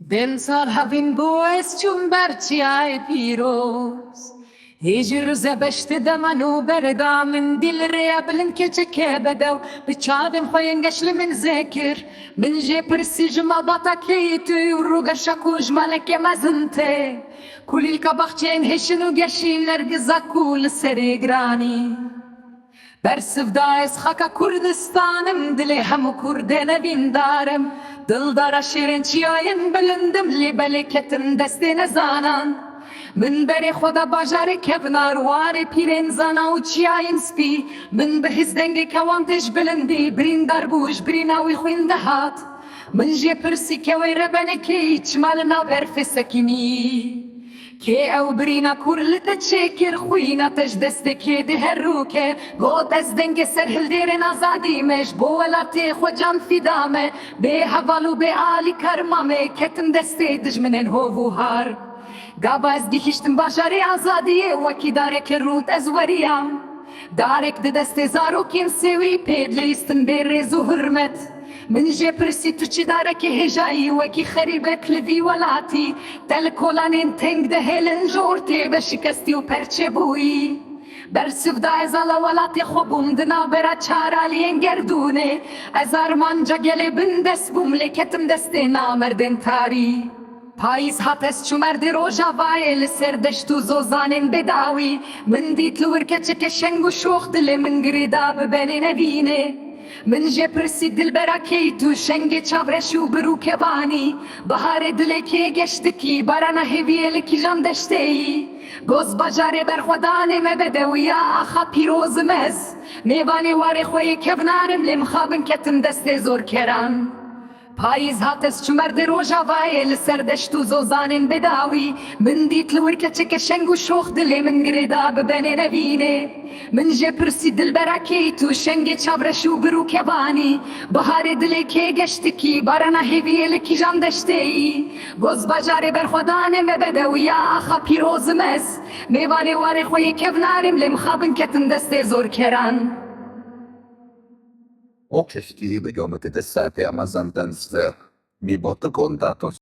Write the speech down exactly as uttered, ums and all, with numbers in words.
Demsal hevîn bû ez çûm ber çiyayê pîroz. Hêjî ruze beşte dema nûber da min dîl rêya bilind keçeke bedew bi çavên xwe yên geş li min zêkir. Min jê pirsî ji malbata keyî tu û rûgeşa ku ji maleke mezin tê. Kulîlka baxçeyên hêşin û geşî nergiza ku li serê giranî. Bersiv da ez xaka Kurdistanim, dilê hemû Kurdê nevîndar im. Dildara şêrên çiyayên bilind im, lê belê ketim destê nezanan. Min berê xwe da bajarê kevnar, warê pîrên zana û çiyayên spî. Min bi hêz dengê kewan tê ji bilindî, birîndar bû, ji birîna wî xwîn dihat. Min jê pirsî kewê rebenekê, çima li nav berfê sekinî? Kê ew birîna kur li te çêkir, xwîna te ji destê kê diherûke? Got, ez dengê serhildêrên azadî me, ji bo welatê xwe can fîda me. Bê heval û bê alîkar mame, ketim destê dijminên hov û har. Gava ez gihîştim bajarê azadiyê, wekî dareke rût ez weriyam. Darek di destê zarokên sêwî, pê dilîstin bê rêz û hurmet. Min jê pirsî, tu çi darekê hêjayî, wekî xerîbek li vî welatî? Te li kolanên teng dihêlin, ji ortê ve şikestî û perçe bûyî. Bersiv da ez ala welatê xwe bûm, di navbera çar aliyên gerdûnê. Ez armanca gelê bindest bûm, lê ketim destê namerdên tarî. Payîz hat, ez çûm erdê rojavayê, li ser deşt û zozanên bêdawî. Min dît li wir keçeke şeng û şox, dilê min girê da bi benê nevînê. Min jê pirsî, dilbera key tu, şengê çavreş û bir û kevanî? Biharê dilê kê geştikî, barana hêviyê li kîjan deştê yî? Got, bajarê berxwedanê me bedewiya, axa pîroz im ez. Mêvanê warê xwe yê kevnar im, lê mixabin ketim destê zorkeran. Payîz hat, ez çûm erdê rojavayê, li ser deşt û zozanên bêdawî. Min dît li wir keçeke şeng û şox, dilê min girê da bi benê nevînê. Min jê pirsî, dilbera kê yî tu, şengê çavreş û bir û kevanî? Biharê dilê kê geştikî, barana hêviyê li kîjan deştê yî? Got, bajarê berxwedanê me bedewiya, axa pîroz im ez. Mêvanê warê xwe yê kevnar im, lê mixabin ketim destê zorkeran. O kiştiyi biliyor mu dedi Serpil Ramazan'dan size. Mi botu kontatos.